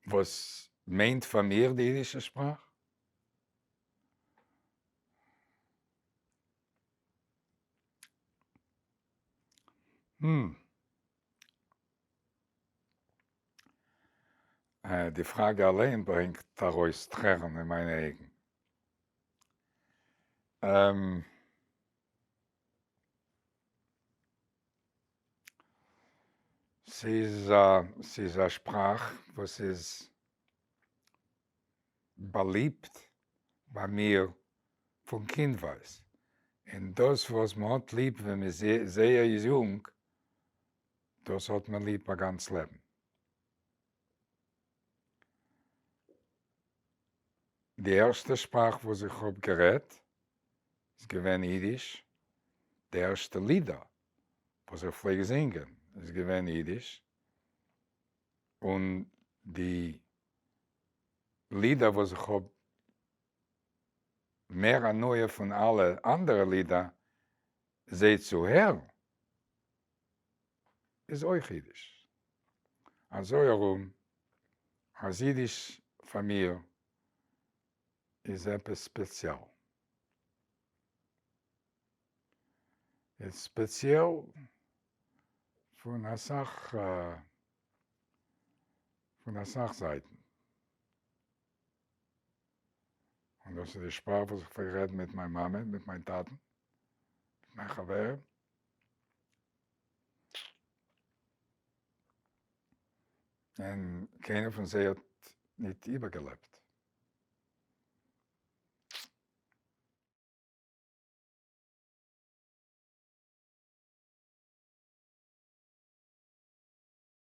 וואס מיינט פאר מיר די אידישע שפראך? הממ. די פראגע אליין ברענגט ארויס טרערן אין מיינע אויגן. ס'איז ס'איז א שפראך וואס איז באליבט ביי מיר פון קינדווייז, און דאס וואס מ'האט ליב ווען מ'איז זייער יונג, דאס האט מען ליב א גאנץ לעבן. די ערשטע שפראך וואס איך האב גערעדט איז געווען אידיש, די ערשטע לידער וואס איך פלעג זינגען איז געווען אידיש, און די לידער וואס איך האב מער הנאה פון אלע אנדערע לידער זיי צו הערן איז אויך אידיש. אזוי ארום אז אידיש פאר מיר איז עפעס ספעציעל. איז ספעציעל פון אסאך פון אסאך זייטן. און דאס איז די שפראך וואס איך פלעג רעדן מיט מיין מאמע, מיט מיין טאטן, מיט מיין חברים. און קיינער פון זיי האט ניט איבערגעלעבט.